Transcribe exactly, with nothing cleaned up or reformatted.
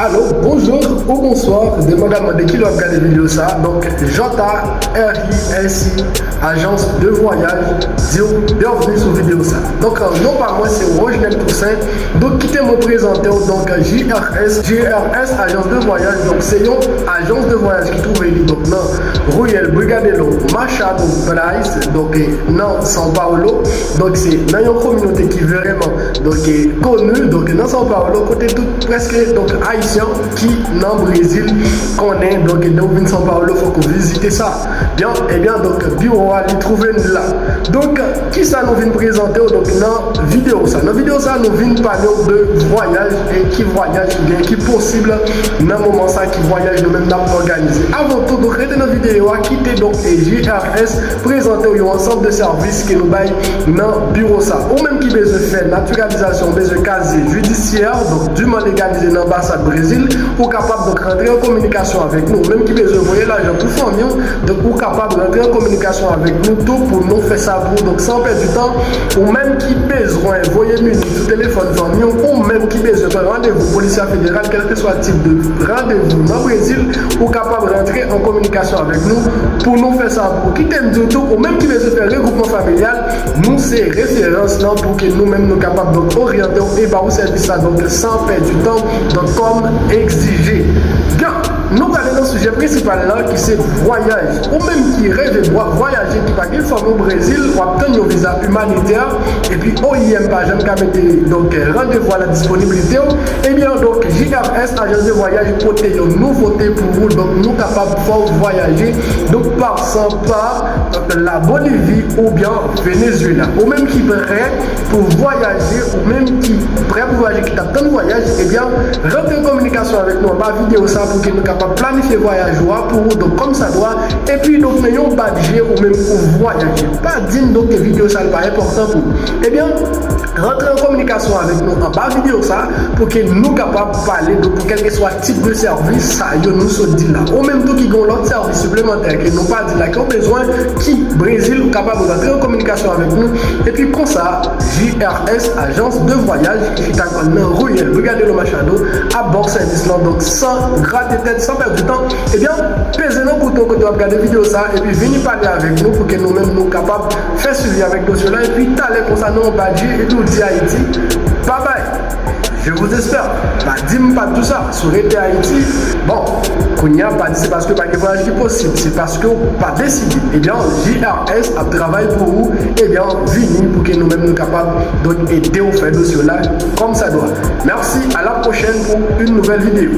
Alo, bonjou ou bonswa, depandaman de ki lè w ap gade videyo sa. Donk, J A R I S I, ajans de vwayaj, di w byenvni sou videyo sa. Donk, non pa mwen se Roginel Toussaint. Donk, kite mwen prezante w. Donk, J R S, J R S, ajans de vwayaj. Donk, se yon ajans de vwayaj ki twouve li, donk, nan riyèl Brigadeiro Machado Braz, donk, nan São Paulo. Donk, se nan yon kominote ki vrèman, donk, koni, donk, nan São Paulo, kote tout prèske, donk, Ayisyen ki nan Brezil konnen, donk, lè w vin São Paulo, fòk ou vizite sa. Byen, ebyen, donk, biwo a, li twouve n la. Donk, kisa nou vin prezante w, donk, nan videyo sa? Nan videyo sa, nou vin pale w de vwayaj e ki vwayaj ki gen, ki posib nan moman sa, ki vwayaj nou menm n ap òganize. Avan tou, donk, rete nan videyo a, kite, donk, e J R S prezante w yon ansanm de sèvis ke nou bay nan biwo sa. Ou menm ki bezwen fè natiralizasyon, ou bezwen kazye jidisyè, donk, diman legalize nan anbasad Brezil, ou kapab, donk, rantre an kominikasyon avèk nou. Ou menm ki bezwen voye lajan pou fanmi w, donk, ou kapab rantre an kominikasyon avèk nou tou pou nou fè sa pou ou. Donk, san pèdi tan, ou menm ki bezwen voye mini sou telefòn fanmi w, ou menm ki bezwen pran randevou Polisya Federal, kèlkeswa tip de randevou nan Brezil, ou kapab rantre an kominikasyon avèk nou pou nou fè sa pou ou. Kite m di w tou, ou menm ki bezwen fè regwoupman familyal, nou se referans lan pou ke nou menm nou kapab, donk, oryante w e ba w sèvis sa, donk, san pèdi tan, donk, kòm egzije. Byen, nou prale nan sijè prensipal la, ki se vwayaj. Ou menm ki reve vwa-, vwayaje, ki pa gen fanmi w Brezil, w ap tann yon viza imanitè, epi O I M pa janm ka mete, donk, randevou a nan disponiblite w, ebyen, donk, J R S, ajans de vwayaj, pote yon nouvote pou ou. Donk, nou kapab fè w vwayaje, donk, pasan pa, donk, la Bolivie oubyen Venezuela. Ou menm ki prè pou vwayaje, ou menm ki prè pou vwayaje, ki t ap tann vwayaj, ebyen, rantre an kominikasyon avèk nou anba videyo sa pou ke nou kapab planifye vwayaj ou a pou ou, donk, kòm sa dwa, epi, donk, nan yon badje ou menm ou vwayaje. Pa di m, donk, ke videyo sa l pa enpòtan pou ou. Ebyen, rantre an kominikasyon avèk nou anba videyo sa pou ke nou kapab pale, donk, pou kèlkeswa tip de sèvis sa yo nou sot di la. Ou menm tou ki gen yon lòt sèvis siplemantè ke nou pa di la, ke w bezwen, ki Brezil, ou kapab rantre an kominikasyon avèk nou. Epi konsa, J R S, ajans de vwayaj, ki chita nan riyèl Brigadeiro Machado, ap ba w sèvis lan, donk, san grate tèt, san pèdi tan, ebyen, peze nan bouton kote w ap gade videyo sa, epi vini pale avèk nou pou ke nou menm nou kapab fè swivi avèk dosye la, epi talè konsa nan yon badje, epi w di Ayiti, babay! Je vous espère. Pa di m pa di w sa. Si w rete Ayiti, bon, kounye a, pa di se paske pa gen vwayaj ki posib, se paske w pa deside. Ebyen, J R S ap travay pou ou. Ebyen, vini pou ke nou menm nou kapab, donk, ede w fè dosye w la kòm sa dwa. Merci, à la prochaine pour une nouvelle vidéo.